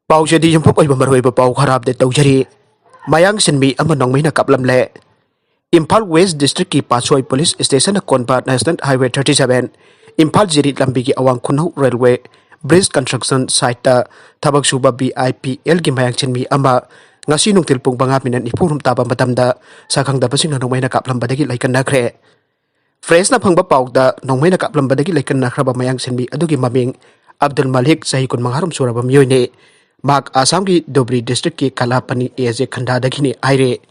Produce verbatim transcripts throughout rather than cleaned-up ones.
ꯄꯥꯎꯁꯤꯗꯤ ꯌꯨꯝꯐꯝ ꯑꯣꯏꯕ ꯃꯔꯨꯑꯣꯏꯕ ꯄꯥꯎ ꯈꯔ ꯑꯞꯗꯦꯠ ꯇꯧꯖꯔꯤ꯫ ꯃꯌꯥꯡ ꯁꯤꯟꯃꯤ ꯑꯃ ꯅꯣꯡꯃꯩꯅ ꯀꯥꯞꯂꯝꯂꯦ꯫ ꯏꯝꯐꯥꯜ ꯋꯦꯁ ꯗꯤꯁꯇ꯭ꯔꯤꯛꯀꯤ ꯄꯥꯠꯁꯣꯏ ꯄꯨꯂꯤꯁ ꯁ꯭ꯇꯦꯁꯟꯅ ꯀꯣꯟꯕ national highway thirty seven Imphal Jiri ꯂꯝꯕꯤꯒꯤ ꯑꯋꯥꯡ ꯈꯨꯅꯧ ꯔꯦꯜꯋꯦ ꯕ꯭ꯔꯤꯖ ꯀꯟꯁꯇ꯭ꯔꯛꯁꯟ ꯁꯥꯏꯠꯇ ꯊꯕꯛ ꯁꯨꯕ ꯕꯤ ꯑꯥꯏ ꯄꯤ ꯑꯦꯜꯒꯤ ꯃꯌꯥꯡ ꯁꯤꯟꯃꯤ ꯑꯃ ꯉꯁꯤ ꯅꯨꯡꯊꯤꯜ ꯄꯨꯡ ꯃꯉꯥ ꯃꯤꯅꯠ ꯅꯤꯐꯨ ꯍꯨꯝ ꯇꯥꯕ ꯃꯇꯝꯗ ꯁꯛꯈꯪꯗꯕꯁꯤꯡꯅ ꯅꯣꯡꯃꯩꯅ ꯀꯥꯞꯂꯝꯕꯗꯒꯤ ꯂꯩꯀꯟꯅꯈ꯭ꯔꯦ꯫ ꯄ꯭ꯔꯦꯁꯅ ꯐꯪꯕ ꯄꯥꯎꯗ ꯅꯣꯡꯃꯩꯅ ꯀꯥꯞꯂꯝꯕꯗꯒꯤ ꯂꯩꯀꯟꯅꯈ꯭ꯔꯕ ꯃꯌꯥꯡ ꯁꯤꯟꯃꯤ ꯑꯗꯨꯒꯤ ꯃꯃꯤꯡ ꯑꯕꯗꯨꯜ ꯃꯥꯂꯤꯛ, ꯆꯍꯤ ꯀꯨꯟꯃꯉꯥ ꯔꯣꯝ ꯁꯨꯔꯕ ꯃꯤꯑꯣꯏꯅꯤ꯫ ꯃꯍꯥꯛ ꯑꯁꯥꯝꯒꯤ ꯙꯨꯕ꯭ꯔꯤ ꯗꯤꯁꯇ꯭ꯔꯤꯛꯀꯤ ꯀꯂꯥꯄꯅꯤ ꯑꯦ ꯖꯦ ꯈꯟꯗꯥꯗꯒꯤꯅꯤ ꯍꯥꯏꯔꯦ꯫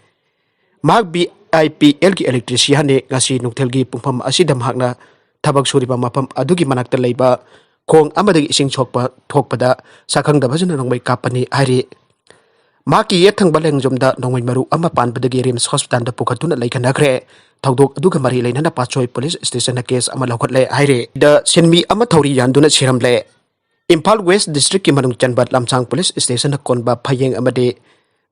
ꯃꯍꯥꯛ ꯕꯤ ꯑꯥꯏ ꯄꯤ ꯑꯦꯜꯒꯤ ꯏꯂꯦꯛꯇ꯭ꯔꯤꯁꯤꯌꯥꯟꯅꯤ꯫ ꯉꯁꯤ ꯅꯨꯡꯊꯤꯜꯒꯤ ꯄꯨꯡꯐꯝ ꯑꯁꯤꯗ ꯃꯍꯥꯛꯅ ꯊꯕꯛ ꯁꯨꯔꯤꯕ ꯃꯐꯝ ꯑꯗꯨꯒꯤ ꯃꯅꯥꯛꯇ ꯂꯩꯕ ꯈꯣꯡ ꯑꯃꯗꯒꯤ ꯏꯁꯤꯡ ꯁꯣꯛꯄ ꯊꯣꯛꯄꯗ ꯁꯛꯈꯪꯗꯕꯁꯤꯡꯅ ꯅꯣꯡꯃꯩ ꯀꯥꯞꯄꯅꯤ ꯍꯥꯏꯔꯤ꯫ ꯃꯍꯥꯛꯀꯤ ꯌꯦꯠ ꯊꯪꯕ ꯂꯦꯡꯖꯨꯝꯗ ꯅꯣꯡꯃꯩ ꯃꯔꯨ ꯑꯃ ꯄꯥꯟꯕꯗꯒꯤ ꯔꯤꯝꯁ ꯍꯣꯁꯄꯤꯇꯥꯜꯗ ꯄꯨꯈꯠꯇꯨꯅ ꯂꯩꯈꯟꯅꯈ꯭ꯔꯦ꯫ ꯊꯧꯗꯣꯛ ꯑꯗꯨꯒ ꯃꯔꯤ ꯂꯩꯅꯅ ꯄꯥꯠꯁꯣꯏ ꯄꯨꯂꯤꯁ ꯁ꯭ꯇꯦꯁꯟꯗ ꯀꯦꯁ ꯑꯃ ꯂꯧꯈꯠꯂꯦ ꯍꯥꯏꯔꯤ꯫ ꯗ ꯁꯤꯟꯃꯤ ꯑꯃ ꯊꯧꯔꯤ ꯌꯥꯟꯗꯨꯅ ꯁꯤꯔꯝꯂꯦ꯫ ꯏꯝꯐꯥꯜ ꯋꯦꯁ ꯗꯤꯁꯇ꯭ꯔꯤꯛꯀꯤ ꯃꯅꯨꯡ ꯆꯟꯕ ꯂꯝꯁꯥꯡ ꯄꯨꯂꯤꯁ ꯁ꯭ꯇꯦꯁꯟꯅ ꯀꯣꯟꯕ ꯐꯌꯦꯡ ꯑꯃꯗꯤ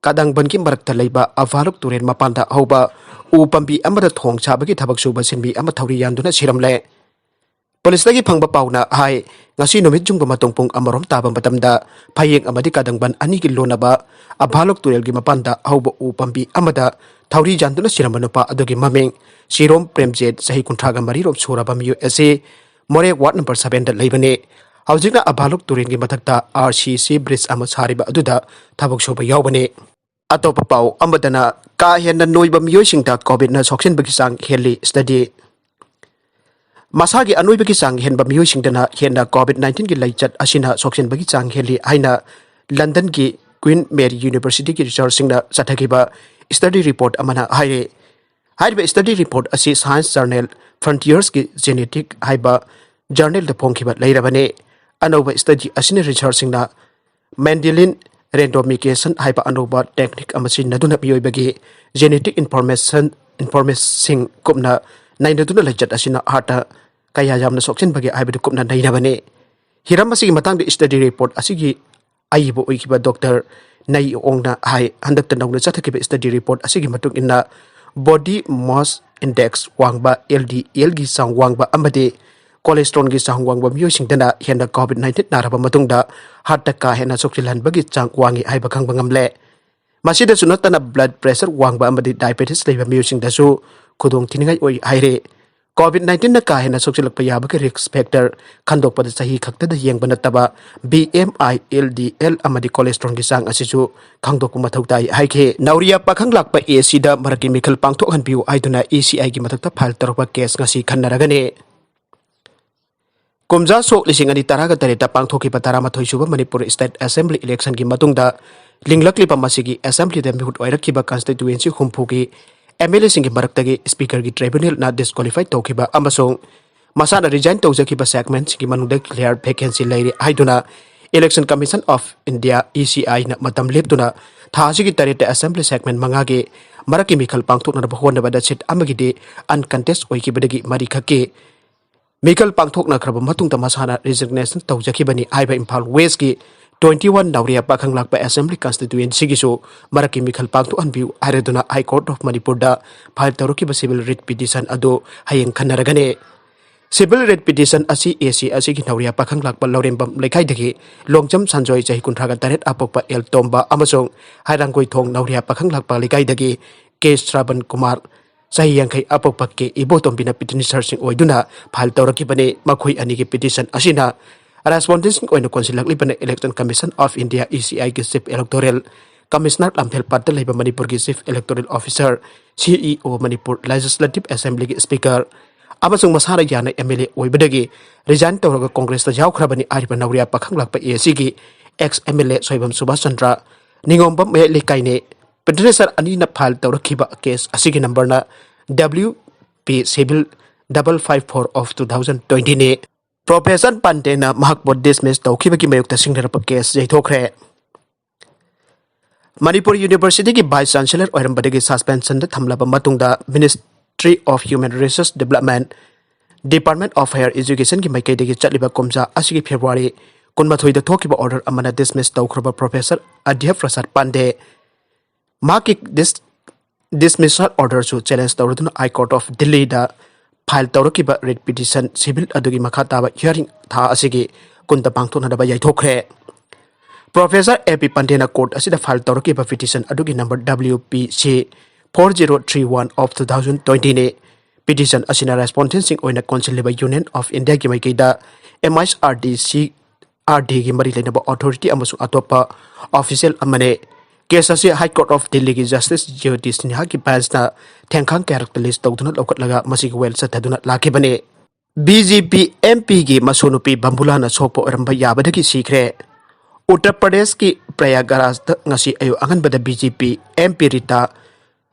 ꯀꯥꯗꯥꯡꯕꯟꯒꯤ ꯃꯔꯛꯇ ꯂꯩꯕ ꯑꯚꯥꯂꯨꯛ ꯇꯨꯔꯦꯜ ꯃꯄꯥꯟꯗ ꯍꯧꯕ ꯎ ꯄꯥꯝꯕꯤ ꯑꯃꯗ ꯊꯣꯡ ꯁꯥꯕꯒꯤ ꯊꯕꯛ ꯁꯨꯕ ꯁꯤꯟꯃꯤ ꯑꯃ ꯊꯧꯔꯤ ꯌꯥꯟꯗꯨꯅ ꯁꯤꯔꯝꯂꯦ꯫ ꯄꯨꯂꯤꯁꯇꯒꯤ ꯐꯪꯕ ꯄꯥꯎꯅ ꯍꯥꯏ, ꯉꯁꯤ ꯅꯨꯃꯤꯠ ꯌꯨꯡꯕ ꯃꯇꯨꯡ ꯄꯨꯡ ꯑꯃꯔꯣꯝ ꯇꯥꯕ ꯃꯇꯝꯗ ꯐꯌꯦꯡ ꯑꯃꯗꯤ ꯀꯥꯗꯪꯕꯟ ꯑꯅꯤꯒꯤ ꯂꯣꯟꯅꯕ ꯑꯚꯥꯂꯣꯛ ꯇꯨꯔꯦꯜꯒꯤ ꯃꯄꯥꯟꯗ ꯍꯧꯕ ꯎ ꯄꯥꯝꯕꯤ ꯑꯃꯗ ꯊꯧꯔꯤ ꯌꯥꯟꯗꯨꯅ ꯁꯤꯔꯝꯕ ꯅꯨꯄꯥ ꯑꯗꯨꯒꯤ ꯃꯃꯤꯡ ꯁꯤꯔꯣꯝ ꯄ꯭ꯔꯦꯝꯖꯤꯠ, ꯆꯍꯤ ꯀꯨꯟꯊ꯭ꯔꯥꯒ ꯃꯔꯤ ꯔꯣꯝ ꯁꯨꯔꯕ ꯃꯤꯑꯣꯏ ꯑꯁꯤ ꯃꯣꯔꯦ ꯋꯥꯔꯗ ꯅꯝꯕꯔ ꯁꯚꯦꯟꯗ ꯂꯩꯕꯅꯤ꯫ ꯍꯧꯖꯤꯛꯅ ꯑꯚꯥꯂꯣꯛ ꯇꯨꯔꯦꯜꯒꯤ ꯃꯊꯛꯇ ꯑꯥꯔ ꯁꯤ ꯁꯤ ꯕ꯭ꯔꯤꯖ ꯑꯃ ꯁꯥꯔꯤꯕ ꯑꯗꯨꯗ ꯊꯕꯛ ꯁꯨꯕ ꯌꯥꯎꯕꯅꯤ꯫ ꯑꯇꯣꯞꯄ ꯄꯥꯎ ꯑꯃꯗꯅ, ꯀꯥ ꯍꯦꯟꯅ ꯅꯣꯏꯕ ꯃꯤꯑꯣꯏꯁꯤꯡꯗ ꯀꯣꯚꯤꯗꯅ ꯁꯣꯛꯆꯤꯟꯕꯒꯤ ꯆꯥꯡ ꯍꯦꯜꯂꯤ꯫ ꯁ꯭ꯇꯗꯤ꯫ ꯃꯁꯥꯒꯤ ꯑꯅꯣꯏꯕꯒꯤ ꯆꯥꯡ ꯍꯦꯟꯕ ꯃꯤꯑꯣꯏꯁꯤꯡꯗꯅ ꯍꯦꯟꯅ ꯀꯣꯚꯤꯗ ꯅꯥꯏꯟꯇꯤꯟꯒꯤ ꯂꯩꯆꯠ ꯑꯁꯤꯅ ꯁꯣꯛꯆꯤꯟꯕꯒꯤ ꯆꯥꯡ ꯍꯦꯜꯂꯤ ꯍꯥꯏꯅ ꯂꯟꯗꯟꯒꯤ ꯀ꯭ꯋꯤꯟ ꯃꯦꯔꯤ ꯌꯨꯅꯤꯚꯔꯁꯤꯇꯤꯒꯤ ꯔꯤꯁꯔꯆꯁꯤꯡꯅ ꯆꯠꯊꯈꯤꯕ ꯁ꯭ꯇꯗꯤ ꯔꯤꯄꯣꯔꯠ ꯑꯃꯅ ꯍꯥꯏꯔꯤ꯫ ꯍꯥꯏꯔꯤꯕ ꯁ꯭ꯇꯗꯤ ꯔꯤꯄꯣꯔꯠ ꯑꯁꯤ ꯁꯥꯏꯟꯁ ꯖꯔꯅꯦꯜ ꯐ꯭ꯔꯟꯇꯤꯌꯔꯁꯀꯤ ꯖꯦꯅꯦꯇꯤꯛ ꯍꯥꯏꯕ ꯖꯔꯅꯦꯜꯗ ꯐꯣꯡꯈꯤꯕ ꯂꯩꯔꯕꯅꯤ꯫ ꯑꯅꯧꯕ ꯁ꯭ꯇꯗꯤ ꯑꯁꯤꯅ ꯔꯤꯁꯔꯆꯁꯤꯡꯅ ꯃꯦꯟꯗꯦꯂꯤꯟ ꯔꯦꯟꯗꯣꯃꯤꯀꯦꯁꯟ ꯍꯥꯏꯕ ꯑꯅꯧꯕ ꯇꯦꯛꯅꯤꯛ ꯑꯃ ꯁꯤꯖꯤꯟꯅꯗꯨꯅ ꯃꯤꯑꯣꯏꯕꯒꯤ ꯖꯦꯅꯦꯇꯤꯛ ꯏꯟꯐꯣꯔꯃꯦꯁꯟ, ꯏꯟꯐꯣꯔꯃꯦꯁꯟꯁꯤꯡ ꯀꯨꯞꯅ ꯅꯩꯅꯗꯨꯅ ꯂꯩꯆꯠ ꯑꯁꯤꯅ ꯍꯥꯔꯠꯇ ꯀꯌꯥ ꯌꯥꯝꯅ ꯁꯣꯛꯆꯤꯟꯕꯒꯦ ꯍꯥꯏꯕꯗꯨ ꯀꯨꯞꯅ ꯅꯩꯅꯕꯅꯤ꯫ ꯍꯤꯔꯝ ꯑꯁꯤꯒꯤ ꯃꯇꯥꯡꯗ ꯁ꯭ꯇꯗꯤ ꯔꯤꯄꯣꯔꯠ ꯑꯁꯤꯒꯤ ꯑꯏꯕ ꯑꯣꯏꯈꯤꯕ ꯗꯣꯛꯇꯔ ꯅꯩ ꯑꯣꯡꯅ ꯍꯥꯏ, ꯍꯟꯗꯛꯇ ꯅꯧꯅ ꯆꯠꯊꯈꯤꯕ ꯁ꯭ꯇꯗꯤ ꯔꯤꯄꯣꯔꯠ ꯑꯁꯤꯒꯤ ꯃꯇꯨꯡ ꯏꯟꯅ ꯕꯣꯗꯤ ꯃꯥꯁ ꯏꯟꯗꯦꯛꯁ ꯋꯥꯡꯕ, ꯑꯦꯜ ꯗꯤ ꯑꯦꯜꯒꯤ ꯆꯥꯡ ꯋꯥꯡꯕ ꯑꯃꯗꯤ cholesterolꯒꯤ ꯆꯥꯡ ꯋꯥꯡꯕ ꯃꯤꯑꯣꯏꯁꯤꯡꯗꯅ ꯍꯦꯟꯅ COVID nineteen ꯅꯥꯔꯕ ꯃꯇꯨꯡꯗ heartꯇ ꯀꯥ ꯍꯦꯟꯅ ꯁꯣꯛꯆꯤꯜꯍꯟꯕꯒꯤ ꯆꯥꯡ ꯋꯥꯡꯏ ꯍꯥꯏꯕ ꯈꯪꯕ ꯉꯝꯂꯦ꯫ ꯃꯁꯤꯗꯁꯨ ꯅꯠꯇꯅ blood pressure ꯋꯥꯡꯕ ꯑꯃꯗꯤ diabetes ꯂꯩꯕ ꯃꯤꯑꯣꯏꯁꯤꯡꯗꯁꯨ ꯈꯨꯗꯣꯡ ꯊꯤꯅꯤꯡꯉꯥꯏ ꯑꯣꯏ ꯍꯥꯏꯔꯦ꯫ COVID nineteenꯅ ꯀꯥ ꯍꯦꯟꯅ ꯁꯣꯛꯆꯤꯜꯂꯛꯄ ꯌꯥꯕꯒꯤ risk factor ꯈꯟꯗꯣꯛꯄꯗ ꯆꯍꯤ ꯈꯛꯇꯗ ꯌꯦꯡꯕ ꯅꯠꯇꯕ B M I, L D L ꯑꯃꯗꯤ cholesterolꯒꯤ ꯆꯥꯡ ꯑꯁꯤꯁꯨ ꯈꯪꯗꯣꯛꯄ ꯃꯊꯧ ꯇꯥꯏ ꯍꯥꯏꯈꯤ꯫ ꯅꯧꯔꯤꯌꯥ ꯄꯥꯈꯪ ꯂꯥꯛꯄ A Cꯗ ꯃꯔꯛꯀꯤ ꯃꯤꯈꯜ ꯄꯥꯡꯊꯣꯛꯍꯟꯕꯤꯌꯨ ꯍꯥꯏꯗꯨꯅ E C Iꯒꯤ ꯃꯊꯛꯇ file ꯇꯧꯔꯛꯄ case ꯉꯁꯤ ꯈꯟꯅꯔꯒꯅꯤ꯫ ꯀꯨꯝꯖꯥ ꯁꯣꯛ ꯂꯤꯁꯤꯡ ꯑꯅꯤ ꯇꯔꯥꯒ ꯇꯔꯦꯠꯇ ꯄꯥꯡꯊꯣꯛꯈꯤꯕ ꯇꯔꯥꯃꯥꯊꯣꯏ ꯁꯨꯕ ꯃꯅꯤꯄꯨꯔ State Assembly electionꯒꯤ ꯃꯇꯨꯡꯗ ꯂꯤꯡꯂꯛꯂꯤꯕ ꯃꯁꯤꯒꯤ Assemblyꯗ ꯃꯤꯍꯨꯠ ꯑꯣꯏꯔꯛꯈꯤꯕ constituency ꯍꯨꯝꯐꯨꯒꯤ M L Aꯁꯤꯡꯒꯤ ꯃꯔꯛꯇꯒꯤ Speakerꯒꯤ tribunalꯅ disqualify ꯇꯧꯈꯤꯕ ꯑꯃꯁꯨꯡ ꯃꯁꯥꯅ resign ꯇꯧꯖꯈꯤꯕ segmentꯁꯤꯡꯒꯤ ꯃꯅꯨꯡꯗ clear vacancy ꯂꯩꯔꯤ ꯍꯥꯏꯗꯨꯅ Election Commission of India, E C Iꯅ ꯃꯇꯝ ꯂꯦꯞꯇꯨꯅ ꯊꯥ ꯑꯁꯤꯒꯤ ꯇꯔꯦꯠꯇ Assembly segment ꯃꯉꯥꯒꯤ ꯃꯔꯛꯀꯤ ꯃꯤꯈꯜ ꯄꯥꯡꯊꯣꯛꯅꯅꯕ ꯍꯣꯠꯅꯕꯗ seat ꯑꯃꯒꯤꯗꯤ uncontest ꯑꯣꯏꯈꯤꯕꯗꯒꯤ ꯃꯔꯤꯈꯛꯀꯤ ꯃꯤꯈꯜ ꯄꯥꯡꯊꯣꯛꯅꯈ꯭ꯔꯕ ꯃꯇꯨꯡꯗ ꯃꯁꯥꯅ resignation ꯇꯧꯖꯈꯤꯕꯅꯤ ꯍꯥꯏꯕ ꯏꯝꯐꯥꯜ Westꯀꯤ twenty one ꯅꯧꯔꯤꯌꯥ ꯄꯥꯈꯪ ꯂꯥꯛꯄ Assembly constituencyꯒꯤꯁꯨ ꯃꯔꯛꯀꯤ ꯃꯤꯈꯜ ꯄꯥꯡꯊꯣꯛꯍꯟꯕꯤꯌꯨ ꯍꯥꯏꯔꯗꯨꯅ High Court of Manipurꯗ file ꯇꯧꯔꯛꯈꯤꯕ civil writ petition ꯑꯗꯨ ꯍꯌꯦꯡ ꯈꯟꯅꯔꯒꯅꯤ꯫ Civil writ petition ꯑꯁꯤ A C ꯑꯁꯤꯒꯤ ꯅꯧꯔꯤꯌꯥ ꯄꯥꯈꯪ ꯂꯥꯛꯄ ꯂꯧꯔꯦꯝꯕꯝ ꯂꯩꯀꯥꯏꯗꯒꯤ ꯂꯣꯡꯖꯝ ꯁꯟꯖꯣꯏ ꯆꯍꯤ ꯀꯨꯟꯊ꯭ꯔꯥꯒ ꯇꯔꯦꯠ ꯑꯄꯣꯛꯄ ꯑꯦꯜ ꯇꯣꯝꯕ ꯑꯃꯁꯨꯡ ꯍꯩꯔꯥꯡꯒꯣꯏꯊꯣꯡ ꯅꯧꯔꯤꯌꯥ ꯄꯥꯈꯪ ꯂꯥꯛꯄ ꯂꯩꯀꯥꯏꯗꯒꯤ ꯀꯦ ꯁ꯭ꯔꯥꯕꯟ ꯀꯨꯃꯥꯔ ꯆꯍꯤ ꯌꯥꯡꯈꯩ ꯑꯄꯣꯛꯄ ꯀꯦ ꯏꯕꯣꯇꯣꯝꯕꯤꯅ petitionerꯁꯤꯡ ꯑꯣꯏꯗꯨꯅ file ꯇꯧꯔꯛꯈꯤꯕꯅꯤ꯫ ꯃꯈꯣꯏ ꯑꯅꯤꯒꯤ petition ꯑꯁꯤꯅ respondentꯁꯤꯡ ꯑꯣꯏꯅ ꯀꯣꯟꯁꯤꯜꯂꯛꯂꯤꯕꯅ Election Commission of India, E C Iꯒꯤ Chief Electoral Commissioner ꯂꯝꯐꯦꯜꯄꯥꯠꯇ ꯂꯩꯕ ꯃꯅꯤꯄꯨꯔꯒꯤ Chief Electoral Officer, C E O, Manipur Legislative Assemblyꯒꯤ Speaker ꯑꯃꯁꯨꯡ ꯃꯁꯥꯅ ꯌꯥꯅ M L A ꯑꯣꯏꯕꯗꯒꯤ resign ꯇꯧꯔꯒ Congressꯇ ꯌꯥꯎꯈ꯭ꯔꯕꯅꯤ ꯍꯥꯏꯔꯤꯕ ꯅꯧꯔꯤꯌꯥ ꯄꯥꯈꯪ ꯂꯥꯛꯄ A Cꯒꯤ ex M L A Soibam Subhas Chandra, ꯅꯤꯉꯣꯝꯕꯝ ꯃꯌꯥꯏ ꯂꯩꯀꯥꯏꯅꯤ꯫ Petitioner ꯑꯅꯤꯅ file ꯇꯧꯔꯛꯈꯤꯕ case ꯑꯁꯤꯒꯤ numberꯅ W P civil double five four of two thousand twentyꯅꯤ꯫ Professor ꯄꯥꯟꯗꯦꯅ ꯃꯍꯥꯛꯄꯨ dismiss ꯇꯧꯈꯤꯕꯒꯤ ꯃꯥꯌꯣꯛꯇ ꯁꯤꯡꯅꯔꯛꯄ case ꯌꯩꯊꯣꯛꯈ꯭ꯔꯦ꯫ ꯃꯅꯤꯄꯨꯔ Universityꯒꯤ Vice Chancellor ꯑꯣꯏꯔꯝꯕꯗꯒꯤ suspensionꯗ ꯊꯝꯂꯕ ꯃꯇꯨꯡꯗ Ministry of Human Resource Development, Department of Higher Educationꯒꯤ ꯃꯥꯏꯀꯩꯗꯒꯤ ꯆꯠꯂꯤꯕ ꯀꯨꯝꯖꯥ ꯑꯁꯤꯒꯤ February ꯀꯨꯟꯃꯥꯊꯣꯏꯗ ꯊꯣꯛꯈꯤꯕ order ꯑꯃꯅ dismiss ꯇꯧꯈ꯭ꯔꯕ Professor ꯑꯙ꯭ꯌ ꯄ꯭ꯔꯁꯥꯗ ꯄꯥꯟꯗꯦ꯫ ꯃꯍꯥꯛꯀꯤ dis-, dismissal orderꯁꯨ challenge ꯇꯧꯔꯗꯨꯅ High Court of Delhiꯗ ꯐꯥꯏꯜ ꯇꯧꯔꯛꯈꯤꯕ ꯔꯤꯠ ꯄꯤꯇꯤꯁꯟ ꯁꯤꯚꯤꯜ ꯑꯗꯨꯒꯤ ꯃꯈꯥ ꯇꯥꯕ ꯍꯤꯌꯥꯔꯤꯡ ꯊꯥ ꯑꯁꯤꯒꯤ ꯀꯨꯟꯗ ꯄꯥꯡꯊꯣꯛꯅꯅꯕ ꯌꯩꯊꯣꯛꯈ꯭ꯔꯦ꯫ ꯄ꯭ꯔꯣꯐꯦꯁꯔ ꯑꯦ ꯄꯤ ꯄꯟꯗꯦꯅ ꯀꯣꯔꯠ ꯑꯁꯤꯗ ꯐꯥꯏꯜ ꯇꯧꯔꯛꯈꯤꯕ ꯄꯤꯇꯤꯁꯟ ꯑꯗꯨꯒꯤ number W P C four zero three one of two thousand twenty ꯅꯤ꯫ ꯄꯤꯇꯤꯁꯟ ꯑꯁꯤꯅ ꯔꯦꯁꯄꯣꯟꯗꯦꯟꯁꯤꯡ ꯑꯣꯏꯅ ꯀꯣꯟꯁꯤꯜꯂꯤꯕ ꯌꯨꯅꯤꯌꯟ ꯑꯣꯐ ꯏꯟꯗꯤꯌꯥꯒꯤ ꯃꯥꯏꯀꯩꯗ M I R D C R D ꯒꯤ ꯃꯔꯤ ꯂꯩꯅꯕ ꯑꯣꯊꯣꯔꯤꯇꯤ ꯑꯃꯁꯨꯡ ꯑꯇꯣꯞꯄ ꯑꯣꯐꯤꯁꯤꯌꯦꯜ ꯑꯃꯅꯤ꯫ ꯀꯦꯁ ꯑꯁꯤ High Court of Delhi ꯒꯤ ꯖꯁꯇꯤꯁ ꯖ꯭ꯌꯣꯇꯤ ꯁꯤꯟꯍꯥꯒꯤ ꯕꯦꯟꯁꯅ ꯊꯦꯡꯈꯥꯡ ꯀꯌꯥꯔꯛꯇ ꯂꯤꯁ ꯇꯧꯗꯨꯅ ꯂꯧꯈꯠꯂꯒ ꯃꯁꯤꯒꯤ well ꯆꯠꯊꯗꯨꯅ ꯂꯥꯛꯈꯤꯕꯅꯤ꯫ B J P M P ꯒꯤ ꯃꯁꯨꯅꯨꯄꯤ ꯕꯝꯕꯨꯂꯥꯅ ꯁꯣꯛꯄ ꯑꯣꯏꯔꯝꯕ ꯌꯥꯕꯗꯒꯤ ꯁꯤꯈ꯭ꯔꯦ꯫ ꯎꯠꯇꯔ ꯄ꯭ꯔꯗꯦꯁꯀꯤ ꯄ꯭ꯔꯌꯥꯒꯔꯥꯖꯇ ꯉꯁꯤ ꯑꯌꯨꯛ ꯑꯉꯟꯕꯗ B J P M P Rita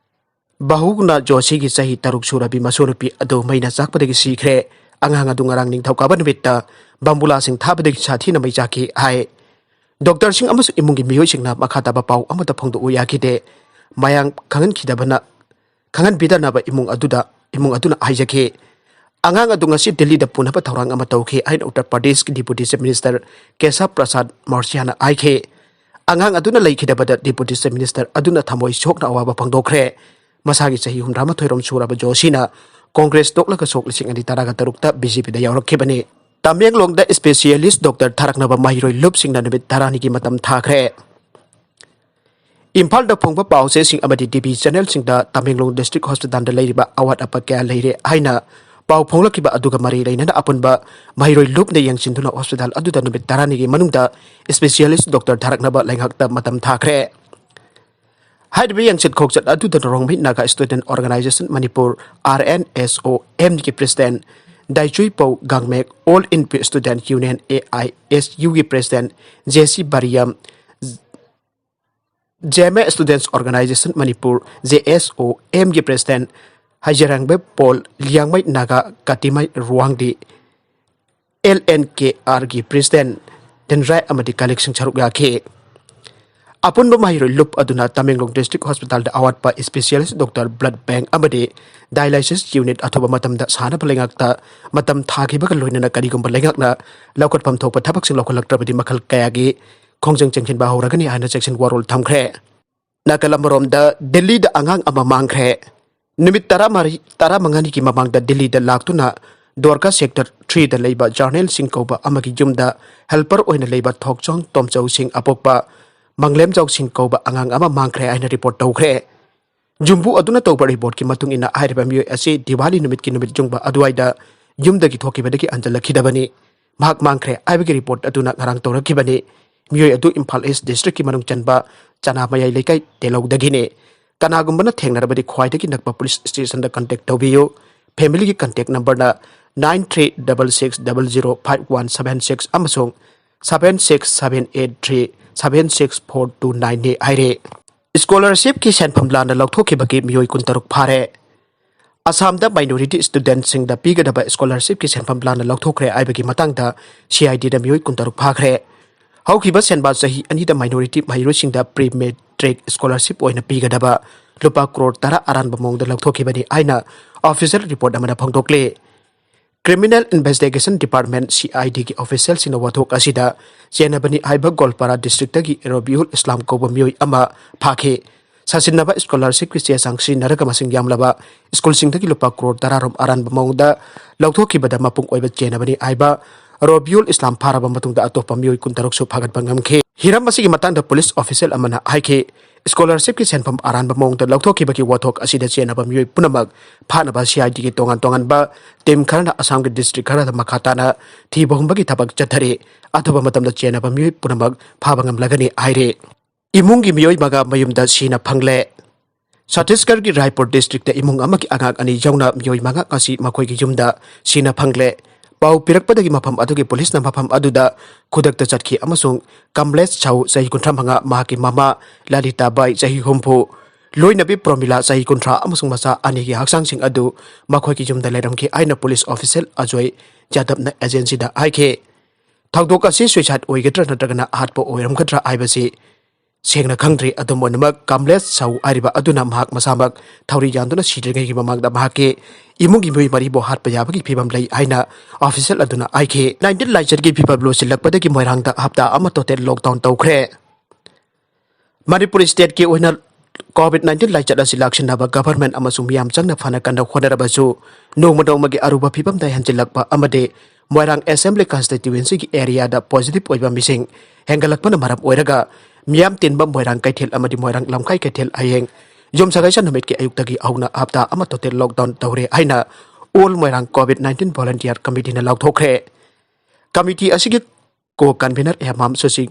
ꯕꯍꯨꯒꯨꯅꯥ ꯖꯣꯁꯤꯒꯤ ꯆꯍꯤ ꯇꯔꯨꯛ ꯁꯨꯔꯕꯤ ꯃꯁꯨꯅꯨꯄꯤ ꯑꯗꯨ ꯃꯩꯅ ꯆꯥꯛꯄꯗꯒꯤ ꯁꯤꯈ꯭ꯔꯦ꯫ ꯑꯉꯥꯡ ꯑꯗꯨ ꯉꯔꯥꯡ ꯅꯤꯡꯊꯧꯀꯥꯕ ꯅꯨꯃꯤꯠꯇ ꯕꯝꯕꯨꯂꯥꯁꯤꯡ ꯊꯥꯕꯗꯒꯤ ꯁꯥꯊꯤꯅ ꯃꯩ ꯆꯥꯛꯈꯤ ꯍꯥꯏ꯫ ꯗꯣꯛꯇꯔꯁꯤꯡ ꯑꯃꯁꯨꯡ ꯏꯃꯨꯡꯒꯤ ꯃꯤꯑꯣꯏꯁꯤꯡꯅ ꯃꯈꯥ ꯇꯥꯕ ꯄꯥꯎ ꯑꯃꯠꯇ ꯐꯣꯡꯗꯣꯛꯎ ꯌꯥꯈꯤꯗꯦ꯫ ꯃꯌꯥꯝ ꯈꯪꯍꯟꯈꯤꯗꯕꯅ, ꯈꯪꯍꯟꯕꯤꯗꯅꯕ ꯏꯃꯨꯡ ꯑꯗꯨꯗ, ꯏꯃꯨꯡ ꯑꯗꯨꯅ ꯍꯥꯏꯖꯈꯤ꯫ ꯑꯉꯥꯡ ꯑꯗꯨ ꯉꯁꯤ ꯗꯤꯜꯂꯤꯗ ꯄꯨꯅꯕ ꯊꯧꯔꯥꯡ ꯑꯃ ꯇꯧꯈꯤ ꯍꯥꯏꯅ ꯎꯠꯇꯔ ꯄ꯭ꯔꯗꯦꯁꯀꯤ Deputy Chief Minister ꯀꯦꯁꯕ ꯄ꯭ꯔꯁꯥꯗ ꯃꯧꯔꯤꯌꯥꯅ ꯍꯥꯏꯈꯤ꯫ ꯑꯉꯥꯡ ꯑꯗꯨꯅ ꯂꯩꯈꯤꯗꯕꯗ Deputy Chief Minister ꯑꯗꯨꯅ ꯊꯃꯣꯏ ꯁꯣꯛꯅ ꯑꯋꯥꯕ ꯐꯣꯡꯗꯣꯛꯈ꯭ꯔꯦ꯫ ꯃꯁꯥꯒꯤ ꯆꯍꯤ ꯍꯨꯝꯗ꯭ꯔꯥ ꯃꯥꯊꯣꯏ ꯔꯣꯝ ꯁꯨꯔꯕ ꯖꯣꯁꯤꯅ ꯀꯣꯡꯒ꯭ꯔꯦꯁ ꯇꯣꯛꯂꯒ ꯁꯣꯛ ꯂꯤꯁꯤꯡ ꯑꯅꯤ ꯇꯔꯥꯒ ꯇꯔꯨꯛꯇ B J P ꯗ ꯌꯥꯎꯔꯛꯈꯤꯕꯅꯤ꯫ ꯇꯃꯦꯡꯂꯣꯡꯗ specialist doctor ꯊꯥꯔꯛꯅꯕ ꯃꯍꯩꯔꯣꯏ ꯂꯨꯞꯁꯤꯡꯅ ꯅꯨꯃꯤꯠ ꯇꯔꯥꯅꯤꯒꯤ ꯃꯇꯝ ꯊꯥꯈ꯭ꯔꯦ꯫ ꯏꯝꯐꯥꯜꯗ ꯐꯣꯡꯕ ꯄꯥꯎꯆꯦꯁꯤꯡ ꯑꯃꯗꯤ T V channelꯁꯤꯡꯗ ꯇꯃꯦꯡꯂꯣꯡ district hospitalꯗ ꯂꯩꯔꯤꯕ ꯑꯋꯥꯠ ꯑꯄ ꯀꯌꯥ ꯂꯩꯔꯦ ꯍꯥꯏꯅ ꯄꯥꯎ ꯐꯣꯡꯂꯛꯈꯤꯕ ꯑꯗꯨꯒ ꯃꯔꯤ ꯂꯩꯅꯅ ꯑꯄꯨꯟꯕ ꯃꯍꯩꯔꯣꯏ ꯂꯨꯞꯅ ꯌꯦꯡꯁꯤꯟꯗꯨꯅ hospital ꯑꯗꯨꯗ ꯅꯨꯃꯤꯠ ꯇꯔꯥꯅꯤꯒꯤ ꯃꯅꯨꯡꯗ specialist doctor ꯊꯥꯔꯛꯅꯕ ꯂꯩꯉꯥꯛꯇ ꯃꯇꯝ ꯊꯥꯈ꯭ꯔꯦ꯫ ꯍꯥꯏꯔꯤꯕ ꯌꯦꯡꯁꯤꯟ ꯈꯣꯡꯆꯠ ꯑꯗꯨꯗ Rongmei Naga Student Organisation Manipur, R N S O M ꯒꯤ president ꯗꯥꯏꯆꯨꯏꯄꯧ ꯒꯥꯡꯃꯦꯛ, All India Student Union, A I S U ꯒꯤ president J C Bariyam, Jeme Students Organisation Manipur, J S O M ꯒꯤ president ꯍꯩꯖꯔꯥꯡꯕꯦ ꯄꯣꯜ, ꯂꯤꯌꯥꯡꯃꯩ ꯅꯥꯒꯥ ꯀꯥꯇꯤꯃꯩ ꯔꯨꯋꯥꯡꯗꯤ, L N K R ꯒꯤ president ꯗꯤꯟꯔꯥꯏ ꯑꯃꯗꯤ colleagueꯁꯤꯡ ꯁꯔꯨꯛ ꯌꯥꯈꯤ꯫ ꯑꯄꯨꯟꯕ ꯃꯍꯩꯔꯣꯏ ꯂꯨꯞ ꯑꯗꯨꯅ ꯇꯃꯦꯡꯂꯣꯡ district hospitalꯗ ꯑꯋꯥꯠꯄ specialist doctor, blood bank ꯑꯃꯗꯤ dialysis unit ꯑꯊꯨꯕ ꯃꯇꯝꯗ ꯁꯥꯅꯕ ꯂꯩꯉꯥꯛꯇ ꯃꯇꯝ ꯊꯥꯈꯤꯕꯒ ꯂꯣꯏꯅꯅ ꯀꯔꯤꯒꯨꯝꯕ ꯂꯩꯉꯥꯛꯅ ꯂꯧꯈꯠꯐꯝ ꯊꯣꯛꯄ ꯊꯕꯛꯁꯤꯡ ꯂꯧꯈꯠꯂꯛꯇ꯭ꯔꯕꯗꯤ ꯃꯈꯜ ꯀꯌꯥꯒꯤ ꯈꯣꯡꯖꯪ ꯆꯪꯁꯤꯟꯕ ꯍꯧꯔꯒꯅꯤ ꯍꯥꯏꯅ ꯆꯦꯛꯁꯤꯟ ꯋꯥꯔꯣꯜ ꯊꯝꯈ꯭ꯔꯦ꯫ ꯅꯥꯀꯜ ꯑꯃꯔꯣꯝꯗ ꯗꯤꯜꯂꯤꯗ ꯑꯉꯥꯡ ꯑꯃ ꯃꯥꯡꯈ꯭ꯔꯦ꯫ ꯅꯨꯃꯤꯠ ꯇꯔꯥꯃꯔꯤ, ꯇꯔꯥꯃꯉꯥꯅꯤꯒꯤ ꯃꯃꯥꯡꯗ ꯗꯤꯜꯂꯤꯗ ꯂꯥꯛꯇꯨꯅ ꯗ꯭ꯋꯥꯔꯀꯥ ꯁꯦꯛꯇꯔ ꯊ꯭ꯔꯤꯗ ꯂꯩꯕ ꯖꯔꯅꯦꯜ ꯁꯤꯡ ꯀꯧꯕ ꯑꯃꯒꯤ ꯌꯨꯝꯗ ꯍꯦꯜꯄꯔ ꯑꯣꯏꯅ ꯂꯩꯕ ꯊꯣꯛꯆꯣꯡ ꯇꯣꯝꯆꯧ ꯁꯤꯡ ꯑꯄꯣꯛꯄ ꯃꯪꯂꯦꯝꯖꯥꯎ ꯁꯤꯡ ꯀꯧꯕ ꯑꯉꯥꯡ ꯑꯃ ꯃꯥꯡꯈ꯭ꯔꯦ ꯍꯥꯏꯅ ꯔꯤꯄꯣꯔꯠ ꯇꯧꯈ꯭ꯔꯦ꯫ ꯌꯨꯝꯕꯨ ꯑꯗꯨꯅ ꯇꯧꯕ ꯔꯤꯄꯣꯔꯠꯀꯤ ꯃꯇꯨꯡ ꯏꯟꯅ, ꯍꯥꯏꯔꯤꯕ ꯃꯤꯑꯣꯏ ꯑꯁꯤ ꯗꯤꯋꯥꯂꯤ ꯅꯨꯃꯤꯠꯀꯤ ꯅꯨꯃꯤꯠ ꯌꯨꯡꯕ ꯑꯗꯨꯋꯥꯏꯗ ꯌꯨꯝꯗꯒꯤ ꯊꯣꯛꯈꯤꯕꯗꯒꯤ ꯍꯟꯖꯤꯜꯂꯛꯈꯤꯗꯕꯅꯤ꯫ ꯃꯍꯥꯛ ꯃꯥꯡꯈ꯭ꯔꯦ ꯍꯥꯏꯕꯒꯤ ꯔꯤꯄꯣꯔꯠ ꯑꯗꯨꯅ ꯉꯔꯥꯡ ꯇꯧꯔꯛꯈꯤꯕꯅꯤ꯫ ꯃꯤꯑꯣꯏ ꯑꯗꯨ ꯏꯝꯐꯥꯜ ꯏꯁ ꯗꯤꯁꯇ꯭ꯔꯤꯛꯀꯤ ꯃꯅꯨꯡ ꯆꯟꯕ ꯆꯅꯥ ꯃꯌꯥꯏ ꯂꯩꯀꯥꯏ ꯇꯦꯂꯧꯗꯒꯤꯅꯤ꯫ ꯀꯅꯥꯒꯨꯝꯕꯅ ꯊꯦꯡꯅꯔꯕꯗꯤ ꯈ꯭ꯋꯥꯏꯗꯒꯤ ꯅꯛꯄ ꯄꯨꯂꯤꯁ ꯁ꯭ꯇꯦꯁꯟꯗ ꯀꯟꯇꯦꯛ ꯇꯧꯕꯤꯌꯨ꯫ ꯐꯦꯃꯤꯂꯤꯒꯤ ꯀꯟꯇꯦꯛ ꯅꯝꯕꯔꯅ nine three double six double zero five one seven six ꯑꯃꯁꯨꯡ seven six seven eight three seven six four two nine ꯅꯤ ꯍꯥꯏꯔꯦ꯫ ꯁ꯭ꯀꯣꯂꯔꯁꯤꯞꯀꯤ ꯁꯦꯟꯐꯝ ꯂꯥꯟꯅ ꯂꯧꯊꯣꯛꯈꯤꯕꯒꯤ ꯃꯤꯑꯣꯏ ꯀꯨꯟꯇꯔꯨꯛ ꯐꯥꯔꯦ꯫ ꯑꯁꯥꯝꯗ ꯃꯥꯏꯅꯣꯔꯤꯇꯤ ꯁ꯭ꯇꯨꯗꯦꯟꯠꯁꯤꯡꯗ ꯄꯤꯒꯗꯕ ꯁ꯭ꯀꯣꯂꯔꯁꯤꯞꯀꯤ ꯁꯦꯟꯐꯝ ꯂꯥꯟꯅ ꯂꯧꯊꯣꯛꯈ꯭ꯔꯦ ꯍꯥꯏꯕꯒꯤ ꯃꯇꯥꯡꯗ ꯁꯤ ꯑꯥꯏ ꯗꯤꯗ ꯃꯤꯑꯣꯏ ꯀꯨꯟꯇꯔꯨꯛ ꯐꯥꯈ꯭ꯔꯦ꯫ ꯍꯧꯈꯤꯕ ꯁꯦꯟꯕꯥ ꯆꯍꯤ ꯑꯅꯤꯗ ꯃꯥꯏꯅꯣꯔꯤꯇꯤ ꯃꯍꯩꯔꯣꯏꯁꯤꯡꯗ ꯄ꯭ꯔꯤ ꯃꯦꯇ꯭ꯔꯤꯛ ꯁ꯭ꯀꯣꯂꯔꯁꯤꯞ ꯑꯣꯏꯅ ꯄꯤꯒꯗꯕ ꯂꯨꯄꯥ ꯀ꯭ꯔꯣꯔ ꯇꯔꯥ ꯑꯔꯥꯟꯕ ꯃꯑꯣꯡꯗ ꯂꯧꯊꯣꯛꯈꯤꯕꯅꯤ ꯍꯥꯏꯅ ꯑꯣꯐꯤꯁꯤꯌꯦꯜ ꯔꯤꯄꯣꯔꯠ ꯑꯃꯅ ꯐꯣꯡꯗꯣꯛꯂꯤ꯫ Criminal investigation department, C I ꯗꯤꯒꯤ ꯑꯣꯐꯤꯁꯤꯌꯦꯜꯁꯤꯡꯅ ꯋꯥꯊꯣꯛ ꯑꯁꯤꯗ ꯆꯦꯟꯅꯕꯅꯤ ꯍꯥꯏꯕ ꯒꯣꯜꯄꯥꯔꯥ ꯗꯤꯁꯇ꯭ꯔꯤꯛꯇꯒꯤ ꯔꯣꯕꯤꯌꯨꯜ ꯏꯁꯂꯥꯝ ꯀꯧꯕ ꯃꯤꯑꯣꯏ ꯑꯃ ꯐꯥꯈꯤ꯫ ꯁꯥꯁꯤꯟꯅꯕ ꯁ꯭ꯀꯣꯂꯔꯁꯤꯞꯀꯤ ꯆꯦ ꯆꯥꯡ ꯁꯤꯖꯤꯟꯅꯔꯒ ꯃꯁꯤꯡ ꯌꯥꯝꯂꯕ ꯁ꯭ꯀꯨꯜꯁꯤꯡꯗꯒꯤ ꯂꯨꯄꯥ ꯀ꯭ꯔꯣꯔ ꯇꯔꯥꯔꯣꯝ ꯑꯔꯥꯟꯕ ꯃꯑꯣꯡꯗ ꯂꯧꯊꯣꯛꯈꯤꯕꯗ ꯃꯄꯨꯡ ꯑꯣꯏꯕ ꯆꯦꯟꯅꯕꯅꯤ ꯍꯥꯏꯕ ꯔꯣꯕꯤꯌꯨꯜ ꯏꯁꯂꯥꯝ ꯐꯥꯔꯕ ꯃꯇꯨꯡꯗ ꯑꯇꯣꯞꯄ ꯃꯤꯑꯣꯏ ꯀꯨꯟꯇꯔꯨꯛꯁꯨ ꯐꯥꯒꯠꯄ ꯉꯝꯈꯤ꯫ ꯍꯤꯔꯝ ꯑꯁꯤꯒꯤ ꯃꯇꯥꯡꯗ ꯄꯨꯂꯤꯁ ꯑꯣꯐꯤꯁꯤꯌꯦꯜ ꯑꯃꯅ ꯍꯥꯏꯈꯤ, ꯁ꯭ꯀꯣꯂꯔꯁꯤꯞꯀꯤ ꯁꯦꯟꯐꯝ ꯑꯔꯥꯟꯕ ꯃꯑꯣꯡꯗ ꯂꯧꯊꯣꯛꯈꯤꯕꯒꯤ ꯋꯥꯊꯣꯛ ꯑꯁꯤꯗ ꯆꯦꯟꯅꯕ ꯃꯤꯑꯣꯏ ꯄꯨꯝꯅꯃꯛ ꯐꯥꯅꯕ ꯁꯤ ꯑꯥꯏ ꯗꯤꯒꯤ ꯇꯣꯉꯥꯟ ꯇꯣꯉꯥꯟꯕ ꯇꯤꯝ ꯈꯔꯅ ꯑꯁꯥꯝꯒꯤ ꯗꯤꯁꯇ꯭ꯔꯤꯛ ꯈꯔꯗ ꯃꯈꯥ ꯇꯥꯅ ꯊꯤꯕ ꯍꯨꯝꯕꯒꯤ ꯊꯕꯛ ꯆꯠꯊꯔꯤ꯫ ꯑꯊꯨꯕ ꯃꯇꯝꯗ ꯆꯦꯟꯅꯕ ꯃꯤꯑꯣꯏ ꯄꯨꯝꯅꯃꯛ ꯐꯥꯕ ꯉꯝꯂꯒꯅꯤ ꯍꯥꯏꯔꯤ꯫ ꯏꯃꯨꯡꯒꯤ ꯃꯤꯑꯣꯏ ꯃꯉꯥ ꯃꯌꯨꯝꯗ ꯁꯤꯅ ꯐꯪꯂꯦ꯫ ꯆꯇꯤꯁꯒꯔꯒꯤ ꯔꯥꯏꯄꯨꯔ ꯗꯤꯁꯇ꯭ꯔꯤꯛꯇ ꯏꯃꯨꯡ ꯑꯃꯒꯤ ꯑꯉꯥꯡ ꯑꯅꯤ ꯌꯥꯎꯅ ꯃꯤꯑꯣꯏ ꯃꯉꯥ ꯉꯁꯤ ꯃꯈꯣꯏꯒꯤ ꯌꯨꯝꯗ ꯁꯤꯅ ꯐꯪꯂꯦ꯫ ꯄꯥꯎ ꯄꯤꯔꯛꯄꯗꯒꯤ ꯃꯐꯝ ꯑꯗꯨꯒꯤ ꯄꯨꯂꯤꯁꯅ ꯃꯐꯝ ꯑꯗꯨꯗ ꯈꯨꯗꯛꯇ ꯆꯠꯈꯤ ꯑꯃꯁꯨꯡ ꯀꯝꯂꯦꯁ ꯁꯥꯎ, ꯆꯍꯤ ꯀꯨꯟꯊ꯭ꯔꯥ ꯃꯉꯥ, ꯃꯍꯥꯛꯀꯤ ꯃꯃꯥ ꯂꯂꯤꯇꯥ ꯕꯥꯏ, ꯆꯍꯤ ꯍꯨꯝꯐꯨ, ꯂꯣꯏꯅꯕꯤ ꯄ꯭ꯔꯣꯃꯤꯂꯥ, ꯆꯍꯤ ꯀꯨꯟꯊ꯭ꯔꯥ, ꯑꯃꯁꯨꯡ ꯃꯆꯥ ꯑꯅꯤꯒꯤ ꯍꯛꯆꯥꯡꯁꯤꯡ ꯑꯗꯨ ꯃꯈꯣꯏꯒꯤ ꯌꯨꯝꯗ ꯂꯩꯔꯝꯈꯤ ꯍꯥꯏꯅ ꯄꯨꯂꯤꯁ ꯑꯣꯐꯤꯁꯤꯌꯦꯜ ꯑꯖꯣꯏ ꯌꯥꯗꯕꯅ ꯑꯦꯖꯦꯟꯁꯤꯗ ꯍꯥꯏꯈꯤ꯫ ꯊꯧꯗꯣꯛ ꯑꯁꯤ ꯁꯨꯏꯁꯥꯏꯗ ꯑꯣꯏꯒꯗ꯭ꯔꯥ ꯅꯠꯇ꯭ꯔꯒꯅ ꯍꯥꯠꯄ ꯑꯣꯏꯔꯝꯒꯗ꯭ꯔꯥ ꯍꯥꯏꯕꯁꯤ ꯁꯦꯡꯅ ꯈꯪꯗ꯭ꯔꯤ꯫ ꯑꯗꯨꯝ ꯑꯣꯏꯅꯃꯛ, ꯀꯝꯂꯦꯁ ꯁꯥꯎ ꯍꯥꯏꯔꯤꯕ ꯑꯗꯨꯅ ꯃꯍꯥꯛ ꯃꯁꯥꯃꯛ ꯊꯧꯔꯤ ꯌꯥꯟꯗꯨꯅ ꯁꯤꯗ꯭ꯔꯤꯉꯩꯒꯤ ꯃꯃꯥꯡꯗ ꯃꯍꯥꯛꯀꯤ ꯏꯃꯨꯡꯒꯤ ꯃꯤꯑꯣꯏ ꯃꯔꯤꯕꯨ ꯍꯥꯠꯄ ꯌꯥꯕꯒꯤ ꯐꯤꯕꯝ ꯂꯩ ꯍꯥꯏꯅ ꯑꯣꯐꯤꯁꯤꯌꯦꯜ ꯑꯗꯨꯅ ꯍꯥꯏꯈꯤ꯫ ꯅꯥꯏꯟꯇꯤꯟ ꯂꯥꯏꯆꯠꯀꯤ ꯐꯤꯕꯝ ꯂꯣꯏꯁꯤꯜꯂꯛꯄꯗꯒꯤ ꯃꯣꯏꯔꯥꯡꯗ ꯍꯞꯇꯥ ꯑꯃ ꯇꯣꯇꯦꯜ ꯂꯣꯛꯗꯥꯎꯟ ꯇꯧꯈ꯭ꯔꯦ꯫ ꯃꯅꯤꯄꯨꯔ ꯁ꯭ꯇꯦꯠꯀꯤ ꯑꯣꯏꯅ COVID nineteen ꯂꯥꯏꯆꯠ ꯑꯁꯤ ꯂꯥꯛꯁꯤꯟꯅꯕ government ꯑꯃꯁꯨꯡ ꯃꯤꯌꯥꯝ ꯆꯪꯅ ꯐꯅ ꯀꯟꯅ ꯍꯣꯠꯅꯔꯕꯁꯨ, ꯅꯣꯡꯃ ꯅꯣꯡꯃꯒꯤ ꯑꯔꯨꯕ ꯐꯤꯕꯝꯗ ꯍꯦꯟꯖꯤꯜꯂꯛꯄ ꯑꯃꯗꯤ ꯃꯣꯏꯔꯥꯡ Assembly Constituencyꯒꯤ areaꯗ positive ꯑꯣꯏꯕ ꯃꯤꯁꯤꯡ ꯍꯦꯟꯒꯠꯂꯛꯄꯅ ꯃꯔꯝ ꯑꯣꯏꯔꯒ, ꯃꯤꯌꯥꯝ ꯇꯤꯟꯕ ꯃꯣꯏꯔꯥꯡ ꯀꯩꯊꯦꯜ ꯑꯃꯗꯤ ꯃꯣꯏꯔꯥꯡ ꯂꯝꯈꯥꯏ ꯀꯩꯊꯦꯜ ꯍꯌꯦꯡ ꯌꯨꯝꯁꯀꯩꯁ ꯅꯨꯃꯤꯠꯀꯤ ꯑꯌꯨꯛꯇꯒꯤ ꯍꯧꯅ ꯍꯞꯇꯥ ꯑꯃ total lockdown ꯇꯧꯔꯦ ꯍꯥꯏꯅ All Moirang COVID nineteen Volunteer Committeeꯅ ꯂꯥꯎꯊꯣꯛꯈ꯭ꯔꯦ꯫ Committee ꯑꯁꯤꯒꯤ co-convener ꯍꯦꯃꯥꯝ ꯁꯨꯁꯤ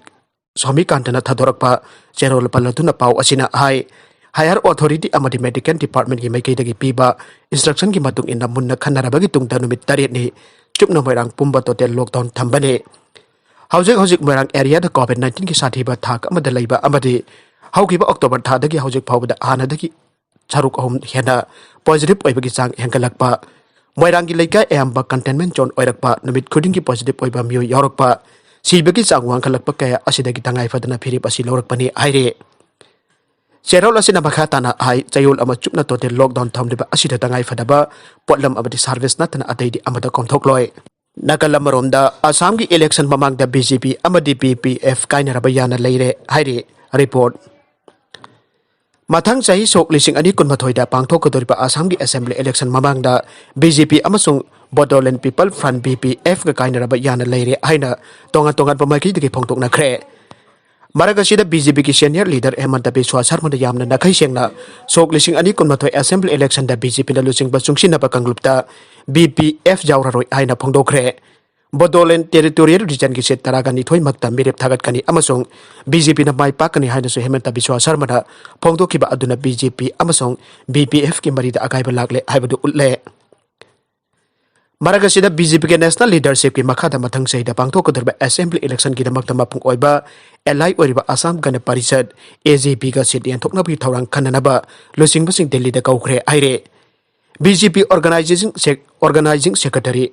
ꯁ꯭ꯋꯥꯃꯤꯀꯥꯟꯇꯅ ꯊꯥꯗꯣꯔꯛꯄ ꯆꯦꯔꯣꯜ ꯄꯜꯂꯗꯨꯅ ꯄꯥꯎ ꯑꯁꯤꯅ ꯍꯥꯏ, Higher Authority ꯑꯃꯗꯤ Medical Departmentꯀꯤ ꯃꯥꯏꯀꯩꯗꯒꯤ ꯄꯤꯕ instructionꯒꯤ ꯃꯇꯨꯡ ꯏꯟꯅ ꯃꯨꯟꯅ ꯈꯟꯅꯔꯕꯒꯤ ꯇꯨꯡꯗ ꯅꯨꯃꯤꯠ ꯇꯔꯦꯠꯅꯤ ꯆꯨꯞꯅ ꯃꯣꯏꯔꯥꯡ ꯄꯨꯝꯕ total lockdown ꯊꯝꯕꯅꯤ꯫ ꯍꯧꯖꯤꯛ ꯍꯧꯖꯤꯛ ꯃꯣꯏꯔꯥꯡ areaꯗ COVID nineteenꯒꯤ ꯁꯥꯊꯤꯕ ꯊꯥꯛ ꯑꯃꯗ ꯂꯩꯕ ꯑꯃꯗꯤ ꯍꯧꯈꯤꯕ October ꯊꯥꯗꯒꯤ ꯍꯧꯖꯤꯛ ꯐꯥꯎꯕꯗ ꯍꯥꯟꯅꯗꯒꯤ ꯁꯔꯨꯛ ꯑꯍꯨꯝ ꯍꯦꯟꯅ positive ꯑꯣꯏꯕꯒꯤ ꯆꯥꯡ ꯍꯦꯟꯒꯠꯂꯛꯄ, ꯃꯣꯏꯔꯥꯡꯒꯤ ꯂꯩꯀꯥꯏ ꯑꯌꯥꯝꯕ containment zone ꯑꯣꯏꯔꯛꯄ, ꯅꯨꯃꯤꯠ ꯈꯨꯗꯤꯡꯒꯤ positive ꯑꯣꯏꯕ ꯃꯤꯑꯣꯏ ꯌꯥꯎꯔꯛꯄ, ꯁꯤꯕꯒꯤ ꯆꯥꯡ ꯋꯥꯡꯈꯠꯂꯛꯄ ꯀꯌꯥ ꯑꯁꯤꯗꯒꯤ ꯇꯉꯥꯏ ꯐꯗꯅ ꯐꯤꯔꯦꯞ ꯑꯁꯤ ꯂꯧꯔꯛꯄꯅꯤ ꯍꯥꯏꯔꯤ꯫ ꯆꯦꯔꯣꯜ ꯑꯁꯤꯅ ꯃꯈꯥ ꯇꯥꯅ ꯍꯥꯏ, ꯆꯌꯣꯜ ꯑꯃ ꯆꯨꯞꯅ total lockdown ꯊꯝꯂꯤꯕ ꯑꯁꯤꯗ ꯇꯉꯥꯏ ꯐꯗꯕ ꯄꯣꯠꯂꯝ ꯑꯃꯗꯤ service ꯅꯠꯇꯅ ꯑꯇꯩꯗꯤ ꯑꯃꯠꯇ ꯀꯣꯝꯊꯣꯛꯂꯣꯏ꯫ ꯅꯥꯀꯜ ꯑꯃꯔꯣꯝꯗ, ꯑꯁꯥꯝꯒꯤ election ꯃꯃꯥꯡꯗ BJP ꯑꯃꯗꯤ BPF ꯀꯥꯏꯅꯔꯕ ꯌꯥꯅ ꯂꯩꯔꯦ ꯍꯥꯏꯔꯤ report꯫ ꯃꯊꯪ ꯆꯍꯤ ꯁꯣꯛ ꯂꯤꯁꯤꯡ ꯑꯅꯤ ꯀꯨꯟꯃꯥꯊꯣꯏꯗ ꯄꯥꯡꯊꯣꯛꯀꯗꯧꯔꯤꯕ ꯑꯁꯥꯝꯒꯤ Assembly election ꯃꯃꯥꯡꯗ BJP ꯑꯃꯁꯨꯡ Bodoland People Front, BPFꯒ ꯀꯥꯏꯅꯔꯕ ꯌꯥꯅ ꯂꯩꯔꯦ ꯍꯥꯏꯅ ꯇꯣꯉꯥꯟ ꯇꯣꯉꯥꯟꯕ ꯃꯥꯏꯀꯩꯗꯒꯤ ꯐꯣꯡꯗꯣꯛꯅꯈ꯭ꯔꯦ꯫ ꯃꯔꯛ ꯑꯁꯤꯗ BJPꯒꯤ senior leader ꯍꯦꯃꯟꯇ ꯕꯤꯁ꯭ꯋꯥ ꯁꯔꯃꯅ ꯌꯥꯝꯅ ꯅꯥꯈꯩ ꯁꯦꯡꯅ ꯁꯣꯛ ꯂꯤꯁꯤꯡ ꯑꯅꯤ ꯀꯨꯟꯃꯥꯊꯣꯏ Assembly electionꯗ BJPꯅ ꯂꯨꯆꯤꯡꯕ ꯆꯨꯡꯁꯤꯟꯅꯕ ꯀꯥꯡꯂꯨꯞꯇ BPF ꯌꯥꯎꯔꯔꯣꯏ ꯍꯥꯏꯅ ꯐꯣꯡꯗꯣꯛꯈ꯭ꯔꯦ꯫ Bodoland Territorial Regionꯒꯤ seat ꯇꯔꯥꯒ ꯅꯤꯊꯣꯏ ꯃꯛꯇ ꯃꯤꯔꯦꯞ ꯊꯥꯒꯠꯀꯅꯤ ꯑꯃꯁꯨꯡ BJPꯅ ꯃꯥꯏ ꯄꯥꯛꯀꯅꯤ ꯍꯥꯏꯅꯁꯨ ꯍꯦꯃꯟꯇ ꯕꯤꯁ꯭ꯋꯥ ꯁꯔꯃꯅ ꯐꯣꯡꯗꯣꯛꯈꯤꯕ ꯑꯗꯨꯅ BJP ꯑꯃꯁꯨꯡ BPFꯀꯤ ꯃꯔꯤꯗ ꯑꯀꯥꯏꯕ ꯂꯥꯛꯂꯦ ꯍꯥꯏꯕꯗꯨ ꯎꯠꯂꯦ꯫ ꯃꯔꯛ ꯑꯁꯤꯗ BJPꯒꯤ national leadershipꯀꯤ ꯃꯈꯥꯗ ꯃꯊꯪ ꯆꯍꯤꯗ ꯄꯥꯡꯊꯣꯛꯀꯗꯧꯔꯤꯕ Assembly electionꯒꯤꯗꯃꯛꯇ ꯃꯄꯨꯡ ꯑꯣꯏꯕ ally ꯑꯣꯏꯔꯤꯕ Assam Gana Parishad, AGPꯒ seat ꯌꯦꯟꯊꯣꯛꯅꯕꯒꯤ ꯊꯧꯔꯥꯡ ꯈꯟꯅꯅꯕ ꯂꯨꯆꯤꯡꯕꯁꯤꯡ ꯗꯤꯜꯂꯤꯗ ꯀꯧꯈ꯭ꯔꯦ ꯍꯥꯏꯔꯦ꯫ BJP organizing sec-, organizing secretary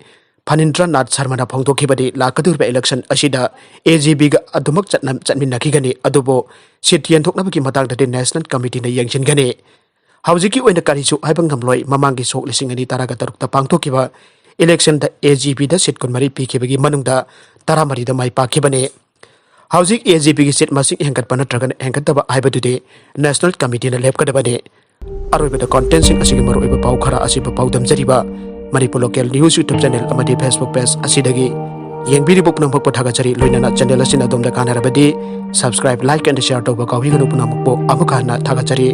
ꯐꯅꯤꯟꯗ꯭ꯔ Nath ꯁꯔꯃꯅ ꯐꯣꯡꯗꯣꯛꯈꯤꯕꯗꯤ ꯂꯥꯛꯀꯗꯧꯔꯤꯕ election ꯑꯁꯤꯗ AGPꯒ ꯑꯗꯨꯃꯛ ꯆꯠꯅ-, ꯆꯠꯃꯤꯟꯅꯈꯤꯒꯅꯤ, ꯑꯗꯨꯕꯨ seat ꯌꯦꯟꯊꯣꯛꯅꯕꯒꯤ ꯃꯇꯥꯡꯗꯗꯤ National Committeeꯅ ꯌꯦꯡꯁꯤꯟꯒꯅꯤ꯫ ꯍꯧꯖꯤꯛꯀꯤ ꯑꯣꯏꯅ ꯀꯔꯤꯁꯨ ꯍꯥꯏꯕ ꯉꯝꯂꯣꯏ꯫ ꯃꯃꯥꯡꯒꯤ ꯁꯣꯛ ꯂꯤꯁꯤꯡ ꯑꯅꯤ ꯇꯔꯥꯒ ꯇꯔꯨꯛꯇ ꯄꯥꯡꯊꯣꯛꯈꯤꯕ electionꯗ AGPꯗ seat ꯀꯨꯟꯃꯔꯤ ꯄꯤꯈꯤꯕꯒꯤ ꯃꯅꯨꯡꯗ ꯇꯔꯥꯃꯔꯤꯗ ꯃꯥꯏ ꯄꯥꯛꯈꯤꯕꯅꯤ꯫ ꯍꯧꯖꯤꯛ ꯑꯦ ꯖꯤ ꯄꯤꯒꯤ ꯁꯤꯠ ꯃꯁꯤꯡ ꯍꯦꯟꯒꯠꯄ ꯅꯠꯇ꯭ꯔꯒ ꯍꯦꯟꯒꯠꯇꯕ ꯍꯥꯏꯕꯗꯨꯗꯤ ꯅꯦꯁꯅꯦꯜ ꯀꯃꯤꯇꯤꯅ ꯂꯦꯞꯀꯗꯕꯅꯤ꯫ ꯑꯔꯣꯏꯕꯗ ꯀꯣꯟꯇꯦꯟꯁꯤꯡ ꯑꯁꯤꯒꯤ ꯃꯔꯨꯑꯣꯏꯕ ꯄꯥꯎ ꯈꯔ ꯑꯁꯤꯕꯨ ꯄꯥꯎꯗꯝꯖꯔꯤꯕ Manipur local news YouTube channel ꯑꯃꯗꯤ ꯐꯦꯁꯕꯨꯛ ꯄꯦꯖ ꯑꯁꯤꯗꯒꯤ꯫ ꯌꯦꯡꯕꯤꯔꯤꯕ ꯄꯨꯝꯅꯃꯛꯄꯨ ꯊꯥꯒꯠꯆꯔꯤ꯫ ꯂꯣꯏꯅꯅ ꯆꯦꯅꯦꯜ ꯑꯁꯤꯅ ꯑꯗꯣꯝꯗ ꯀꯥꯟꯅꯔꯕꯗꯤ subscribe, like and share ꯇꯧꯕ ꯀꯥꯎꯕꯤꯒꯅꯨ꯫ ꯄꯨꯝꯅꯃꯛꯄꯨ ꯑꯃꯨꯛꯀ ꯍꯟꯅ ꯊꯥꯒꯠꯆꯔꯤ꯫